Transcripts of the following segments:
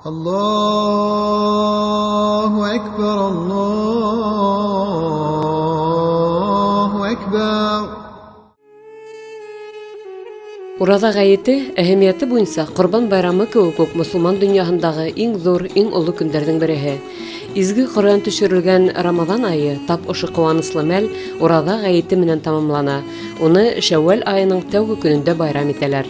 Allahu Ekber, Allahu Ekber. Ураҙа ғәйете әһәмиәте буйынса Ҡорбан байрамы кеүек үк мосолман донъяһындағы иң ҙур, иң оло көндәрҙең береһе. Изге Ҡөрьән төшөрөлгән Рамаҙан айы тап ошо ҡыуаныслы мәл Ураҙа ғәйете менән тамамлана. Уны Шәүәл айының тәүге көнөндә байрам итәләр.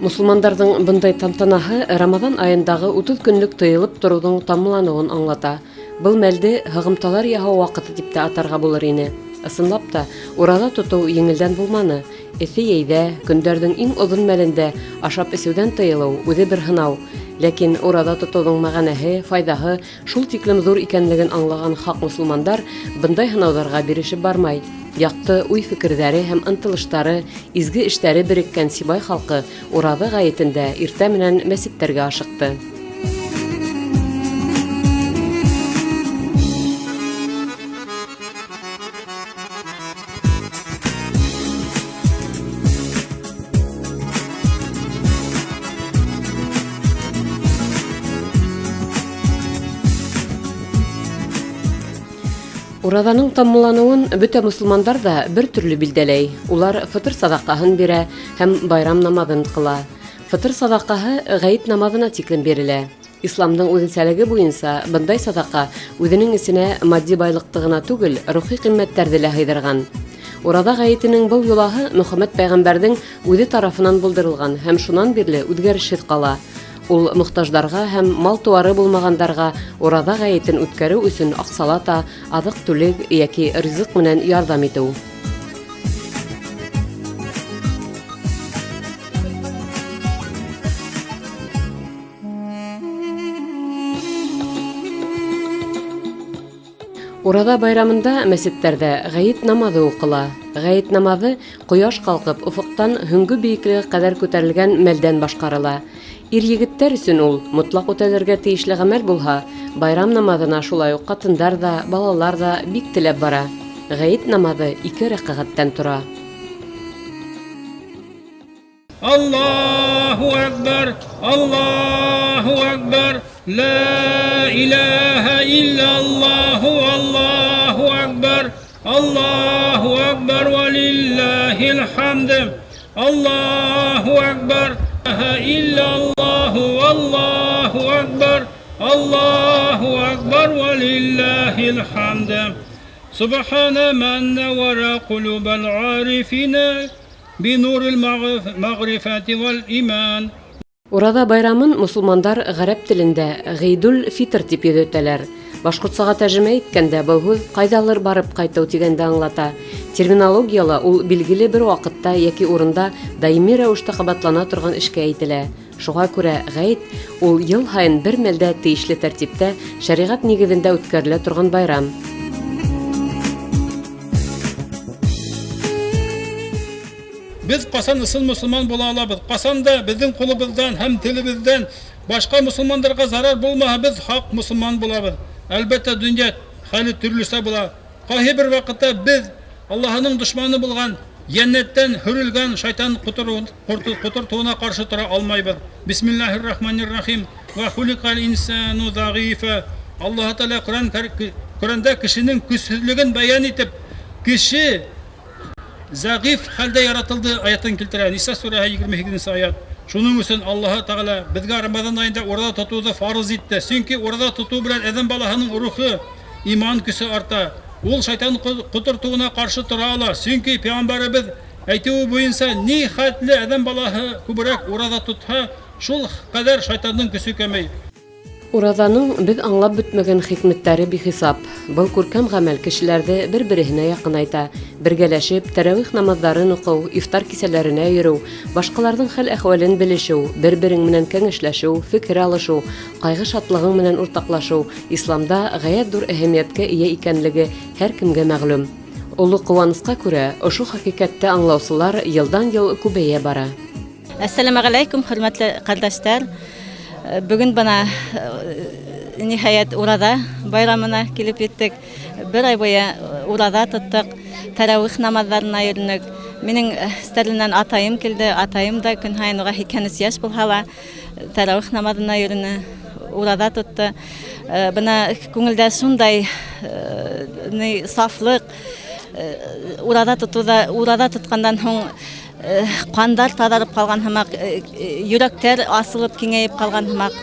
Мосолмандарҙың бындай тантанаһы Рамаҙан айындағы 30 көнлөк тыйылып тороуҙың тамамланыуын аңлата. Был мәлде һығымталар яһау ваҡыты тип тә атарға булыр ине. Ысынлап та, ураҙа тотоу еңелдән булманы. Эҫе йәйҙә, көндәрҙең иң оҙон мәлендә ашап эсеүҙән тыйылыу үҙе бер һынау. Ләкин ураҙа тотоуҙың мәғәнәһе, файҙаһы шул тиклем ҙур икәнлеген аңлаған хаҡ мосолмандар бындай һынауҙарға бирешеп бармай. Яҡты уй-фекерҙәре һәм ынтылыштары, изге эштәре береккән Сибай халҡы ураҙа ғәйетендә иртә менән мәсеттәргә ашыҡты. Ураҙаның тамамланыуын бөтә мосолмандар да бер төрлө билдәләй. Улар фытыр саҙаҡаһын бирә һәм байрам намаҙын ҡыла. Фытыр саҙаҡаһы ғәйет намаҙына тиклем бирелә. Исламдың үҙенсәлеге буйынса бындай саҙаҡа үҙенең эсенә матди байлыҡты ғына түгел, рухи ҡиммәттәрҙе лә һыйҙырған. Ураҙа ғәйетенең был йолаһы Мөхәммәт пәйғәмбәрҙең үҙе тарафынан булдырылған һәм шунан бирле үҙгәрешһеҙ ҡала. Ул мохтаждарға һәм мал-тыуары булмағандарға ураҙа ғәйетен үткәреү өсөн аҡсалата, аҙыҡ-түлек йәки ризыҡ менән ярҙам итеү. Ураҙа байрамында мәсеттәрҙә ғәйет намаҙы уҡыла. Ғәйет намаҙы ҡояш ҡалҡып, офоҡтан һөңгө бейеклеге ҡәҙәр күтәрелгән мәлдән башҡарыла. Ир егеттәр өсөн ул мотлаҡ үтәлергә тейешле ғәмәл булһа, байрам намаҙына шулай уҡ ҡатындар ҙа, балалар ҙа бик теләп бара. Ғәйет намаҙы 2 рәкәғәттән тора. Аллаһу акбар, Аллаһу акбар, ла илаһа иллаллаһу, Аллаһу акбар, Аллаһу акбар ва лиллаһил хамд. Аллаһу акбар, ла иллаллаһу, Аллаһу акбар, Аллаһу акбар ва лиллаһил хамд. Субхана ман наввара кулубал арифина бинурил мәгърифәти вал иман. Ураҙа байрамын мосолмандар ғәрәп телендә Ғидул Фитр тип йөҙөтәләр. Башҡортсаға тәржемә иткәндә был һүҙ ҡайҙалыр барып ҡайтыу тигәнде аңлата. Терминологияла ул билгеле бер ваҡытта йәки урында даими рәүештә ҡабатлана торған эшкә әйтелә. Шуға күрә ғәйет ул йыл һайын бер мәлдә тейешле тәртиптә шәриғәт нигеҙендә үткәрелә торған байрам. Беҙ ҡасан ысын мосолман була алабыҙ? Ҡасан да беҙҙең ҡулыбыҙҙан һәм телебеҙҙән башҡа мосолмандарға зарар булмаһа, беҙ хаҡ мосолман булабыҙ. Әлбиттә, донъя хәле төрлөсә була. Ҡайһы бер ваҡытта беҙ Аллаһының дошманы булған, йәннәттән һөрөлгән шайтан ҡотортоуына ҡаршы тора алмайбыҙ. Бисмиллаһир-рахманир-рахим. Ва хулиҡал инсану зағифа. Аллаһ Тәғәлә Ҡөрьәндә кешенең көсһөҙлөгөн бәйән итеп, кеше зәғиф хәлдә яратылды аятын килтерә. Ниса сүрәһе егерме һигеҙенсе аят. Шуның өсөн Аллаһ Тәғәлә беҙгә Рамаҙан айында ураҙа тотоуҙы фарыз итте. Сөнки ураҙа тотоу белән әҙәм балаһының рухы, иман көсө арта. Ул шайтан ҡотортоуына ҡаршы тора ала. Сөнки пәйғәмбәребеҙ әйтеүе буйынса, ни хәтле әҙәм балаһы күберәк ураҙа тотһа, шул ҡәҙәр шайтандың көсө кәмей. Ураҙаның беҙ аңлап бөтмәгән хикмәттәре бихисап. Был күркәм ғәмәл кешеләрҙе бер-береһенә яҡынайта. Бергәләшеп, тәрәүих намаҙҙарын уҡыу, ифтар кисәләренә йөрөү, башҡаларҙың хәл-әхүәлен белешеү, бер-берең менән кәңәшләшеү, фекер алышыу, ҡайғы-шатлығың менән уртаҡлашыу исламда ғәйәт ҙур әһәмиәткә эйә икәнлеге һәр кемгә мәғлүм. Оло ҡыуанысҡа күрә, ошо хәҡиҡәтте аңлаусылар йылдан-йыл күбәйә бара. Әссәләмә ғәләйкүм, хөрмәтле ҡәрҙәштәр. Бөгөн бына ниһайәт Ураҙа байрамына килеп еттек. Бер ай буйы ураҙа тоттоҡ, тәрәүих намаҙҙарына йөрөнөк. Минең Стәрледән атайым килде. Атайым да көн һайын уға һикһән өс йәш булһа ла тәрәүих намаҙына йөрөнө. ураҙа тотто. Бына күңелдә шундай сафлыҡ, ураҙа тотоуҙа, ураҙа тотҡандан һуң ҡандар таҙарып ҡалған һымаҡ, йөрәктәр асылып киңәйеп ҡалған һымаҡ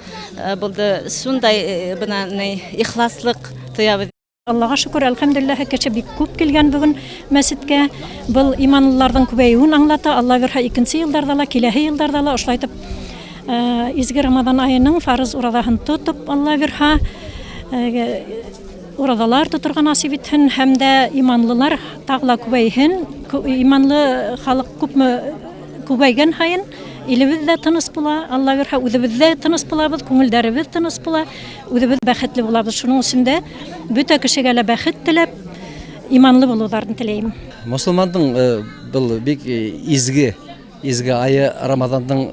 булды. Шундай бына ихласлыҡ тоябыҙ. Аллаға шөкөр, әлхәмдүлилләһ, кеше бик күп килгән бөгөн мәсеткә. Был иманлыларҙың күбәйеүен аңлата. Алла бирһә, икенсе йылдарҙа ла, киләһе йылдарҙа ла ошолайтып изге Рамаҙан айының фарыз ураҙаһын тотоп, Алла бирһә, ураҙалар тоторға насип итһен һәм дә иманлылар тағы ла күбәйһен. Иманлы халыҡ күпме күбәйгән һайын илебеҙ ҙә тыныс була, Алла бирһә, үҙебеҙ ҙә тыныс булабыҙ, күңелдәребеҙ тыныс була, үҙебеҙ бәхетле булабыҙ. Шуның өсөн дә бөтә кешегә лә бәхет теләп, иманлы булыуҙарын теләйем. Мосолмандың был бик изге, изге айы Рамаҙандың,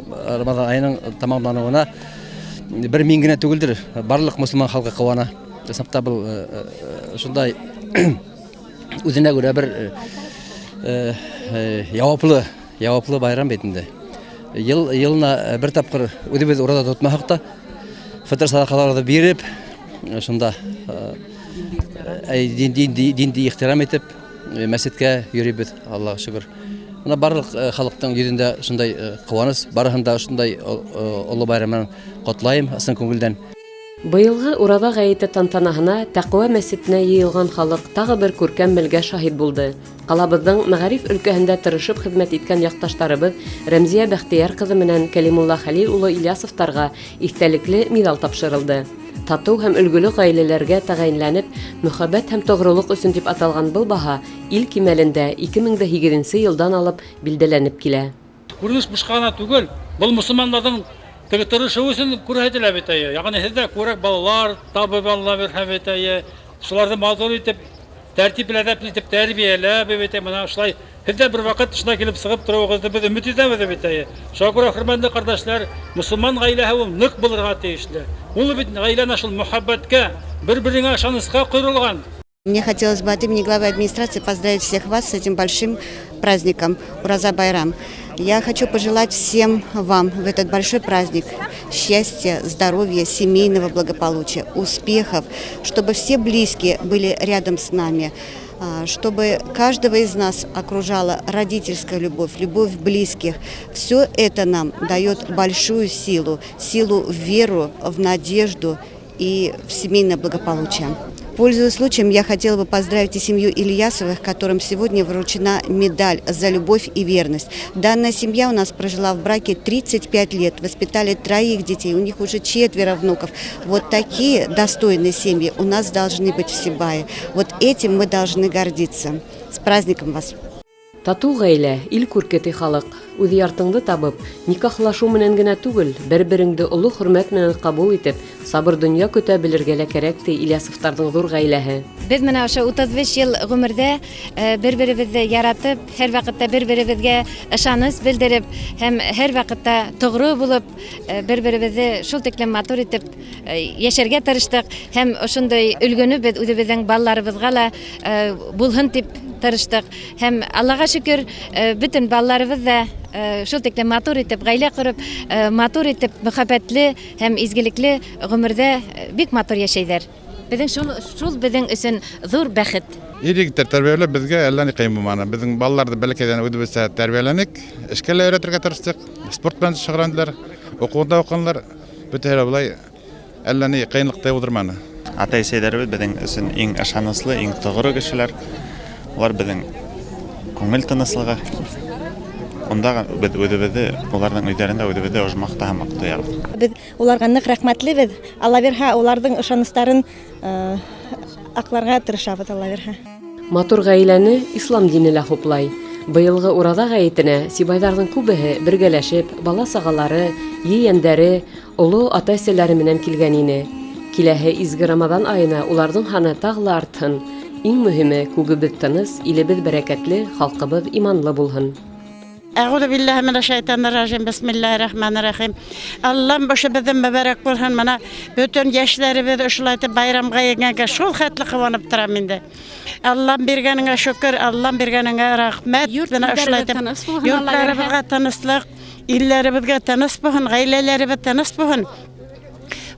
Рамаҙан айының тамамланыуына бер мин генә түгелдер, барлыҡ мосолман халҡы ҡыуана. Ысынлап та был шундай үҙенә күрә бер яуаплы, яуаплы байрам бит инде. Йыл йылына бер тапҡыр үҙебеҙ ураҙа тотмаһаҡ та, фитыр саҙаҡаларҙы биреп, шунда динде ихтирам итеп, мәсеткә йөрөйбөҙ, Аллаға шөкөр. Бына барлыҡ халыҡтың йөҙөндә шундай ҡыуаныс, барыһын да шундай оло байрам менән ҡотлайым ысын күңелдән. Быйылғы Ураҙа ғәйете тантанаһына Тәҡүә мәсетенә йыйылған халыҡ тағы бер күркәм мәлгә шаһит булды. Ҡалабыҙҙың мәғариф өлкәһендә тырышып хеҙмәт иткән яҡташтарыбыҙ Рәмзиә Бәхтиәр ҡыҙы менән Кәлимулла Хәлил улы Ильясовтарға иҫтәлекле миҙал тапшырылды. Татыу һәм өлгөлө ғаиләләргә тәғәйенләнеп, мөхәббәт һәм тоғролоҡ өсөн тип аталған был баһа ил кимәлендә 2008 йылдан алып билдәләнеп килә. Күренеш бушҡа ғына түгел, был мосолмандарҙың теге тырышыуы өсөн күрһәтелә бит әйе. Ягъни һеҙҙә күберәк балалар табып алына бирһә бит әйе. Шуларҙы матур итеп, тәртипле, әҙәпле итеп тәрбиәләп бит әйе. Бына шулай һеҙ ҙә бер ваҡыт шунда килеп сығып тороуығыҙҙы беҙ өмөт итәбеҙ бит әйе. Шуға күрә, хөрмәтле ҡәрҙәшләр, мосолман ғаиләһе ул ныҡ булырға тейешле. Ул бит ғаиләне шул мөхәббәткә, бер-береңә ышанысҡа ҡоролған. Мне хотелось бы от имени главы администрации поздравить всех вас с этим большим праздником Ураза Байрам. Я хочу пожелать всем вам в этот большой праздник счастья, здоровья, семейного благополучия, успехов, чтобы все близкие были рядом с нами, чтобы каждого из нас окружала родительская любовь, любовь близких. Все это нам дает большую силу, силу в веру, в надежду и в семейное благополучие. Пользуясь случаем, я хотела бы поздравить и семью Ильясовых, которым сегодня вручена медаль за любовь и верность. Данная семья у нас прожила в браке 35 лет, воспитали троих детей, у них уже четверо внуков. Вот такие достойные семьи у нас должны быть в Сибае. Вот этим мы должны гордиться. С праздником вас! Татыу ғаилә – ил күрке, ти халыҡ. Үҙ яртыңды табып, никахлашыу менән генә түгел, бер-береңде оло хөрмәт менән ҡабул итеп, сабыр донъя көтә белергә лә кәрәк, ти Ильясовтарҙың ҙур ғаиләһе. Беҙ менә ошо 35 йыл ғүмерҙә бер-беребеҙҙе яратып, һәр ваҡытта бер-беребеҙгә ышаныс белдереп һәм һәр ваҡытта тоғро булып, бер-беребеҙҙе шул тиклем матур итеп йәшәргә тырыштыҡ һәм ошондай өлгөнө беҙ үҙебеҙҙең балаларыбыҙға ла булһын тип тырыштыҡ. Һәм Аллаға шөкөр, бөтөн балаларыбыҙ ҙа шул тиклем матур итеп ғаилә ҡороп, матур итеп мөхәббәтле һәм изгелекле ғүмерҙә бик матур йәшәйҙәр. Беҙҙең шул беҙҙең өсөн ҙур бәхет. Ир егеттәр тәрбиәләп беҙгә әллә ни ҡыйын булманы. Беҙҙең балаларҙы бәләкәйҙән үҙебеҙсә тәрбиәләнек, эшкә лә өйрәтергә тырыштыҡ, спорт менән шөғөлләнделәр, уҡыуында уҡынылар. Бөтәһе лә былай әллә ни ҡыйынлыҡ тыуҙырманы. Атай-әсәйҙәребеҙ беҙҙең өсөн иң ышаныслы, иң тоғро кешеләр. Улар беҙҙең күңел тыныслығы. Унда беҙ үҙебеҙҙе, уларҙың өйҙәрендә үҙебеҙҙе ожмахта һымаҡ тоябыҙ. Беҙ уларға ныҡ рәхмәтлебеҙ. Алла бирһә, уларҙың ышаныстарын аҡларға тырышабыҙ, Алла бирһә. Матур ғаиләне ислам дине лә хуплай. Быйылғы Ураҙа ғәйетенә сибайҙарҙың күбеһе бергәләшеп, бала-сағалары, ейәндәре, оло ата-әсәләре менән килгән ине. Киләһе изге Рамаҙан айына уларҙың һаны тағы ла артһын. Иң мөһиме күгебеҙ тыныс, илебеҙ бәрәкәтле, халҡыбыҙ иманлы булһын. Әғүҙе билләһи минәш шайтанир ражим. Бисмиллаһир рахманир рахим. Аллам башы беҙҙең мөбәрәк булһын. Мына бөтөн йәшләребеҙ ошолайтып байрамға енгәнгә шул хәтле ҡыуанып торам инде. Аллам биргәнеңә шөкөр, Аллам биргәнеңә рәхмәт. Бына ошолайтып йорттарыбыҙға тыныслыҡ, илләребеҙгә тыныс булһын, ғаиләләребеҙ тыныс булһын.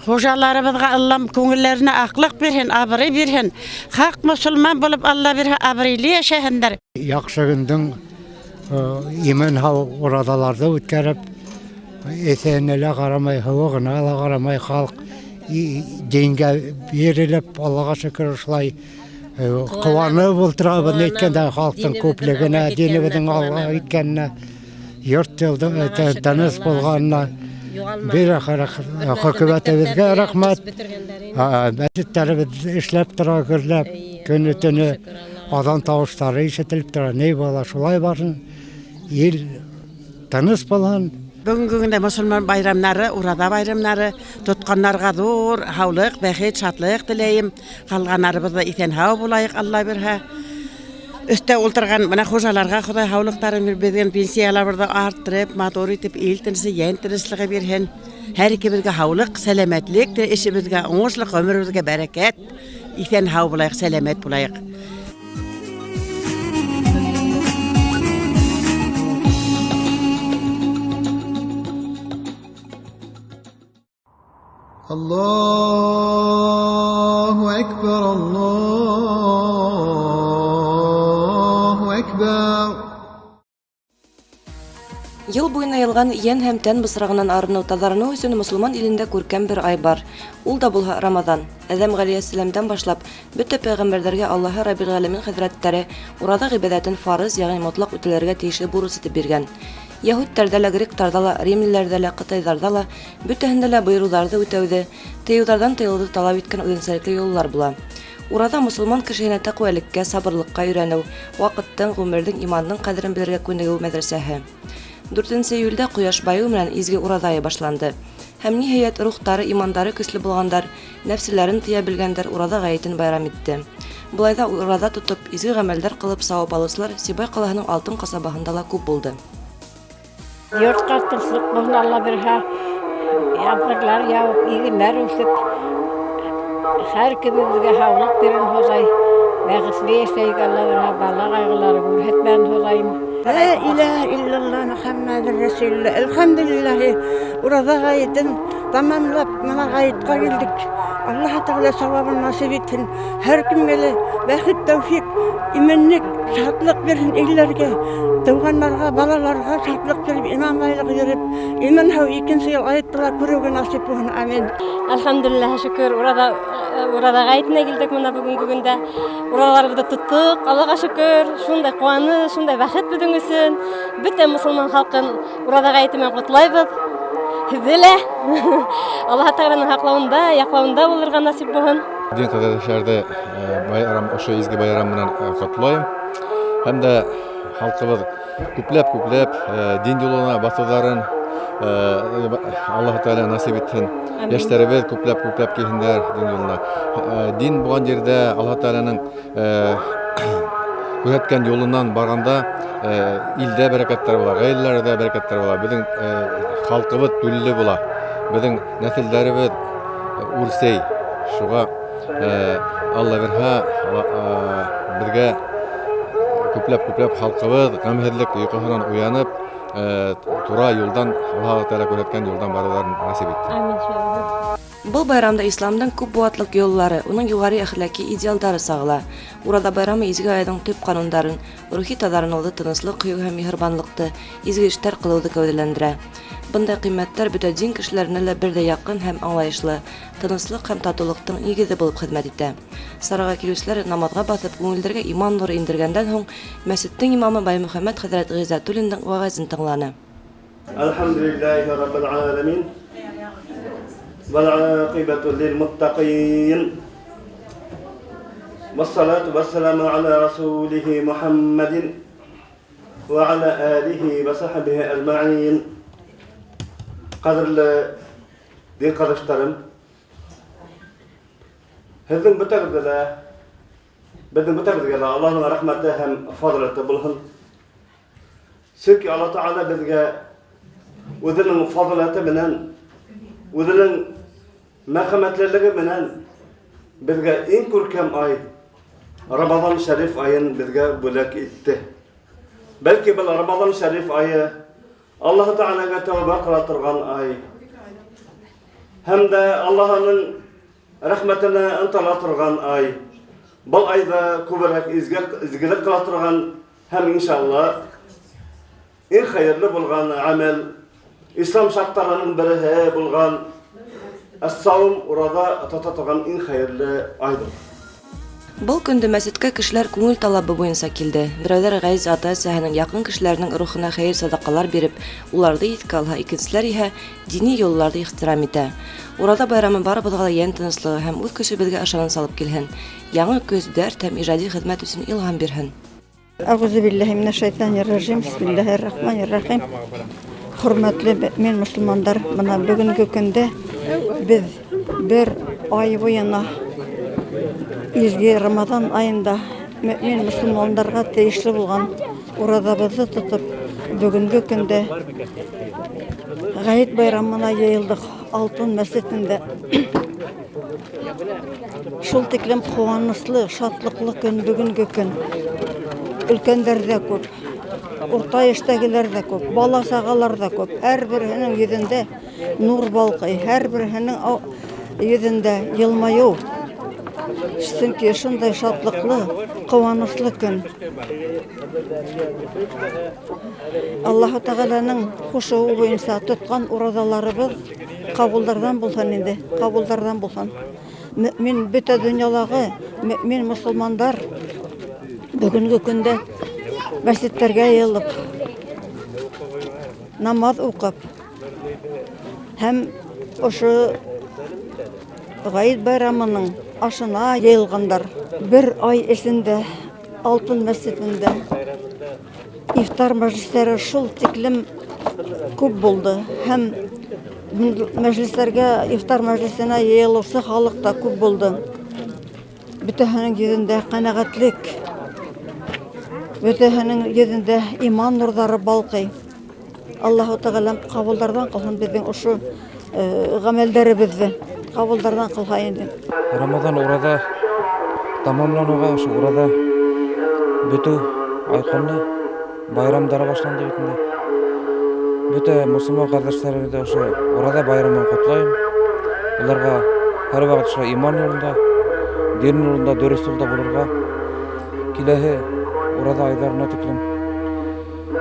Хужаларыбыҙға Аллам күңелләренә аҡлыҡ бирһен, абрый бирһен. Хаҡ мосолман булып Алла бирһә, абруйлы йәшәһендәр. Яҡшы көндөң имен һау ураҙаларҙы үткәреп, эҫеһенә лә ҡарамай, һыуығына ла ҡарамай халыҡ дингә бирелеп, Аллаға шөкөр, ошолай ҡыуанып ултырабыҙ. Әйткәндә, халыҡтың күплегенә, динебеҙҙең алға киткәненә, йорт йылдың тыныс булғанына бик хөкүмәтебеҙгә рәхмәт. Мәсеттәребеҙ эшләп тора, гөрләп, көнө-төнө аҙан тауыштары ишетелеп тора. Ни була, шулай барһын, ил тыныс булһын. Бөгөнгө көндә мосолман байрамнары, ураҙа байрамнары тотҡаннарға ҙур һаулыҡ, бәхет, шатлыҡ теләйем. Ҡалғанарыбыҙ ҙа иҫән-һау булайыҡ, Алла бирһә. Өҫтә ултырған бына хужаларға Хоҙай һаулыҡтарын бирҙен, пенсияларыбыҙҙы арттырып, матур итеп ил тынысы, йән тыныслығы бирһен. Һәр икебеҙгә һаулыҡ, сәләмәтлек, эшебеҙгә уңышлыҡ, ғүмеребеҙгә бәрәкәт. Иҫән-һау булайыҡ, сәләмәт булайыҡ. Allahu Ekber, Allahu Ekber. Йыл буйына йылған йән һәм тән бысрағынан арыныу, таҙарыныу өсөн мосолман илендә күркәм бер ай бар. Ул да булһа Рамаҙан. Әҙәм ғәләйһиссәләмдән башлап бөтә пәйғәмбәрҙәргә Аллаһы Раббил Ғәләмин хәҙрәттәре ураҙа ғибәҙәтен фарыз, йәғни мотлаҡ үтәлергә тейешле бурыс итеп биргән. Яһүдтәрҙә лә, гректарҙа ла, римлеләрҙә лә, ҡытайҙарҙа ла, бөтәһендә лә бойороуҙарҙы үтәүҙе, тыйыуҙарҙан тыйылыуҙы талап иткән үҙенсәлекле юллар була. Ураҙа мосолман кешеһенә тәҡүәлеккә, сабырлыҡҡа өйрәнеү, ваҡыттың, ғүмерҙең, имандың ҡәҙерен белергә күнегеү мәҙрәсәһе. 4 июлдә ҡояш байыу менән изге ураҙа айы башланды. Һәм ниһайәт рухтары, имандары көслө булғандар, нәфселәрен тыя белгәндәр ураҙа ғәйетен байрам итте. Былай ҙа ураҙа тотоп, изге ғәмәлдәр ҡылып сауап алыусылар Сибай ҡалаһының алтын ҡасабаһында ла күп булды. Йортҡа тыныслыҡ булһын, Алла бирһә, ямғырлар яуып, игеннәр үҫеп, һәр кемебеҙгә һаулыҡ бирһен Хоҙай, бәхетле йәшәйек, Алла бирһә, бала ҡайғылары күрһәтмәһен Хоҙайым. Ла илаһа иллаллаһ Мөхәммәдер Рәсүлуллаһ. Әлхәмдүлиллаһ, ураҙа ғәйетен тамамлап, бына ғәйетҡә килдек. Аллаһ Тәғәлә сауабын насип итһен. Һәр кемгә лә бәхет, тәүфиҡ, именлек, шатлыҡ бирһен илдәргә, тыуғандарға, балаларға шатлыҡ биреп, иман байлығы биреп, имен һау икенсе йыл ғәйетте лә күреүгә насип булһын. Амин. Әлхәмдүлиллаһ, шөкөр, ураҙа ғәйетенә килдек бына бөгөнгө көндә. Ураҙаларыбыҙҙы тоттоҡ, Аллаға шөкөр, шундай ҡыуаныс, шундай бәхет беҙҙең өсөн. Бөтә мосолман халҡын ураҙа ғәйете менән ҡотлайбыҙ. Һеҙҙе лә Аллаһ Тәғәләнең һаҡлауында, яҡлауында булырға насип булһын. Дин ҡәрҙәштәрҙе байрам, ошо изге байрам менән ҡотлайым. Һәм дә халҡыбыҙ күпләп-күпләп дин юлына баҫыуҙарын Аллаһ Тәғәлә насип итһен. Амин. Йәштәребеҙ күпләп-күпләп килһендәр дин юлына. Дин булған ерҙә Аллаһ Тәғәләнең күрһәткән юлынан барғанда илдә бәрәкәттәр була, ғаиләләрҙә бәрәкәттәр була. Беҙҙең халҡыбыҙ түлле була, беҙҙең нәҫелдәребеҙ үрсей. Шуға Алла бирһә, беҙгә күпләп-күпләп халҡыбыҙ ғәмһеҙлек йоҡоһонан уянып, тура юлдан, Аллаһ Тәғәлә күрһәткән юлдан барыуҙарын насип итһен. Амин. Был байрамда исламдың күп быуатлыҡ юллары, уның юғары әхлаки идеалдары сағыла. Ураҙа байрамы изге айҙың төп ҡанундарын, рухи таҙарыныуҙы, тыныслыҡ һөйөү һәм миһырбанлыҡты, изге эштәр ҡылыуҙы кәүҙәләндерә. Бындай ҡиммәттәр бөтә дин кешеләренә лә берҙәй яҡын һәм аңлайышлы, тыныслыҡ һәм татыулыҡтың нигеҙе булып хеҙмәт итә. Сараға килеүселәр намаҙға баҫып, күңелдәргә иман нуры индергәндән һуң мәсеттең имамы Баймөхәммәт хәҙрәт Ғиззәтуллиндың вәғәзен тыңланы. Әлхәмдүлилләһи раббил аламин. والعاقبة للمتقين والصلاة والسلام على رسوله محمد وعلى آله وصحبه أجمعين. قدر دين قدرشترم هذن بتغذلا بدن بتغذلا الله رحمته هم فضلته بلهن سلك الله تعالى بدك وذن فضلته منن وذن мәрхәмәтлелеге менән беҙгә иң күркәм ай Рамаҙан шәриф айын беҙгә бүләк итте. Бәлки был Рамаҙан шәриф айы Аллаһ Тәғәләгә тәүбә ҡыла торған ай. Һәм дә Аллаһының рәхмәтенә ынтыла торган ай. Был айҙа күберәк изге изгелек ҡыла торган һәм иншалла иң хәйерле булған әмәл ислам шарттарының береһе булған әс-саум ураҙа тота торган иң хәйерле айҙыр. Был көндө мәсеткә кешеләр күңел талабы буйынса килде. Берәүҙәр ғәзиз ата-әсәһенең, яҡын кешеләренең рухына хәйер-саҙаҡалар биреп, уларҙы иҫкә алһа, икенселәр иһә дини йолаларҙы ихтирам итә. Ураҙа байрамы барыбыҙға ла йән тыныслығы һәм үҙ көсөбөҙгә ышаныс алып килһен. Яңы көс, дәрт һәм ижади хеҙмәт өсөн илһам бирһен. Әғүзу билләһи минәш-шайтанир-ражим. Бисмиллаһир-рахманир-рахим. Хөрмәтле мөэмин мосолмандар, бына бөгөнгө көндә беҙ бер ай буйына изге Рамаҙан айында мөэмин мосолмандарға тейешле булған ураҙабыҙҙы тотоп, бөгөнгө көндә Ғәйет байрамына йыйылдыҡ Алтын мәсетендә. Шул тиклем ҡыуаныслы, шатлыҡлы көн бөгөнгө көн. Өлкәндәр ҙә күп, урта йәштәгеләр ҙә күп, бала-сағалар ҙа күп. Һәр береһенең йөҙөндә нур балҡый, һәр береһенең йөҙөндә йылмайыу. Сөнки шундай шатлыҡлы, ҡыуаныслы көн. Аллаһы Тәғәләнең ҡушыуы буйынса тотҡан ураҙаларыбыҙ ҡабулдарҙан булһын инде, ҡабулдарҙан булһын. Мөмин бөтә донъялағы мөмин мосолмандар бөгөнгө көндә мәсеттәргә йыйылып, намаҙ уҡып һәм ошо Ғәйет байрамының ашына йыйылғандар. Бер ай эсендә Алтын мәсетендә ифтар мәжлестәре шул тиклем күп булды һәм мәжлестәргә ифтар мәжлесенә йыйылыусы халыҡ та күп булды. Бөтәһенең йөҙөндә ҡәнәғәтлек, бөтәһенең йөҙөндә иман нурҙары балҡый. Аллаһу Тәғәләм ҡабулдарҙан ҡылһын беҙҙең ошо ғәмәлдәребеҙҙе, ҡабулдарҙан ҡылһа инде. Рамаҙан ураҙа тамамланыуға ошо ураҙа бөтөү айҡанлы байрамдары башланды бит инде. Бөтә мосолман ҡәрҙәштәремде ошо ураҙа байрамын ҡотлайым. Уларға һәр ваҡыт ошо иман юлында, дин юлында, дөрөҫ юлда булырға, киләһе ураҙа айҙарына тиклем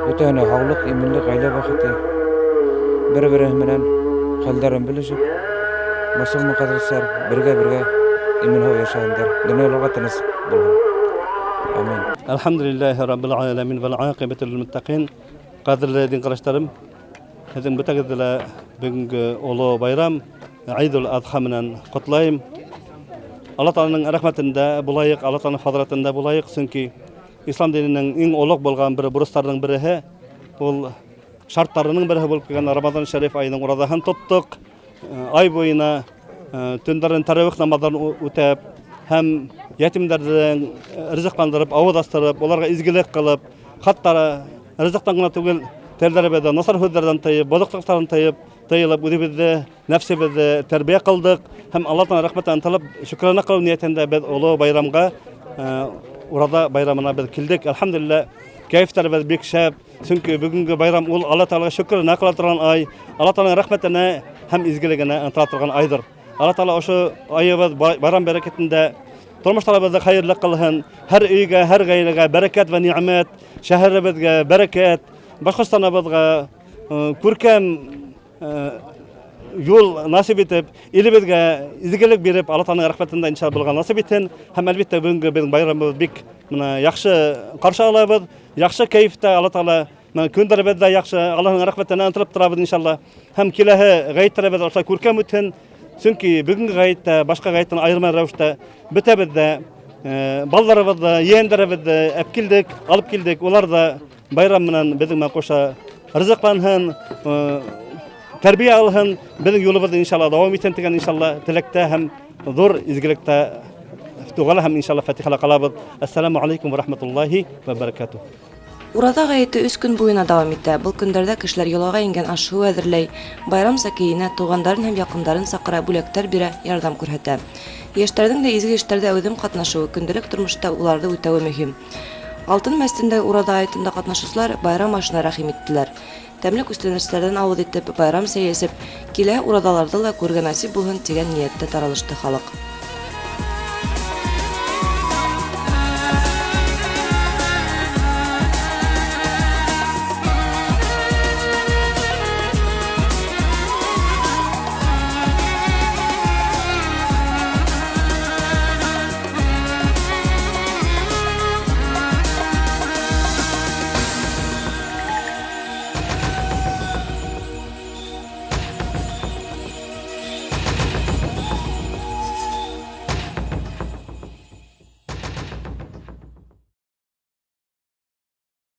бөтәһенә һаулыҡ, именлек, ғаилә бәхете, бер-береһе менән хәлдәрен белешеп, мосолман ҡәрҙәштәр бергә-бергә имен-һау йәшәһендәр. Донъяларға тыныс булһын. Амин. Әлхәмдүлилләһи раббил аләмин вәл аҡибәту лил муттаҡин. Ҡәҙерле дин ҡардаштарым, һеҙҙең бөтәгеҙҙе лә бөгөнгө оло байрам Ғидул Аҙха менән ҡотлайым. Алла Тағаланың рәхмәтендә булайыҡ, Алла Тағаланың фазләтендә булайыҡ, сөнки ислам диненең иң олоҡ булған бер бурыстарының береһе ул шарттарының береһе булып килгән Рамазан шәриф айының ураҙаһын тоттоҡ. Ай буйына төндәрен тәравих намаҙҙарын үтәп һәм ятимдәрҙе ризыҡландырып, ауыҙ астырып, уларға изгелек ҡылып, хатта ризыҡтан ғына түгел, телдәребеҙҙе насар һүҙҙәрҙән тыйып, боҙоҡлоҡтарҙан тыйып, тыйылып, үҙебеҙҙе, нәфсебеҙҙе тәрбиә ҡылдыҡ һәм Алла Тәғәлә рәхмәтен ынтылып, шөкрәнә ҡылыу ниәтендә беҙ оло байрамға, ураҙа байрамына беҙ килдек. Әлхәмдүлилләһ, кәйефтәребеҙ бик шәп, сөнки бөгөнгө байрам ул Алла Тәғәләгә шөкрәнә ҡыла торған ай, Алла Тәғәләнең рәхмәтенә һәм изгелегенә ынтыла торған айҙыр. Алла Тәғәлә ошо айыбыҙ байрам бәрәкәтендә тормоштарыбыҙҙы хәйерле ҡылһын, һәр өйгә, һәр ғаиләгә бәрәкәт вә ниғмәт, шәһәребеҙгә бәрәкәт, Башҡортостаныбыҙға күркәм юл насип итеп, илебеҙгә изгелек биреп, Алла Тәғәләнең рәхмәтендә иншалла булған насип итһен. Һәм әлбиттә бөгөнгө беҙҙең байрамыбыҙ бик мына яҡшы ҡаршы алабыҙ, яҡшы кәйефтә Алла Тәғәлә мына көндәребеҙ ҙә яҡшы, Аллаһның рәхмәтенә ынтылып торабыҙ иншалла. Һәм киләһе ғәйеттәребеҙ ошолай күркәм үтһен. Сөнки бөгөнгө ғәйеттә башҡа ғәйеттән айырма рәүештә бөтәбеҙ ҙә балаларыбыҙҙы, ейәндәребеҙҙе әп килдек, алып килдек. Улар ҙа байрам менән беҙҙең менән ҡуша ризыҡланһын, тәрбиә алһын, беҙҙең юлыбыҙҙы иншалла дауам итһен тигән иншалла теләктә һәм ҙур изгелектә доғала һәм иншалла фатихала ҡалабыҙ. Ассаламу алейкум ва рахматуллахи ва баракатух. Ураҙа ғәйете 3 көн буйына дауам итә. Был көндәрҙә кешеләр йолаға ингән аш-һыу әҙерләй, байрамса кейенә, туғандарын һәм яҡындарын саҡыра, бүләктәр бирә, ярҙам күрһәтә. Йәштәрҙең дә изге эштәрҙә әүҙем ҡатнашыуы, көндәлек тормошта уларҙы үтәүе мөһим. Алтын мәсетендәге ураҙа айтында ҡатнашыусылар байрам ашына рәхим иттеләр. Тәмле күстәнәстәрҙән ауыҙ итеп, байрам сәйе эсеп, киләһе ураҙаларҙы ла күрергә насип булһын тигән ниәттә таралышты халыҡ.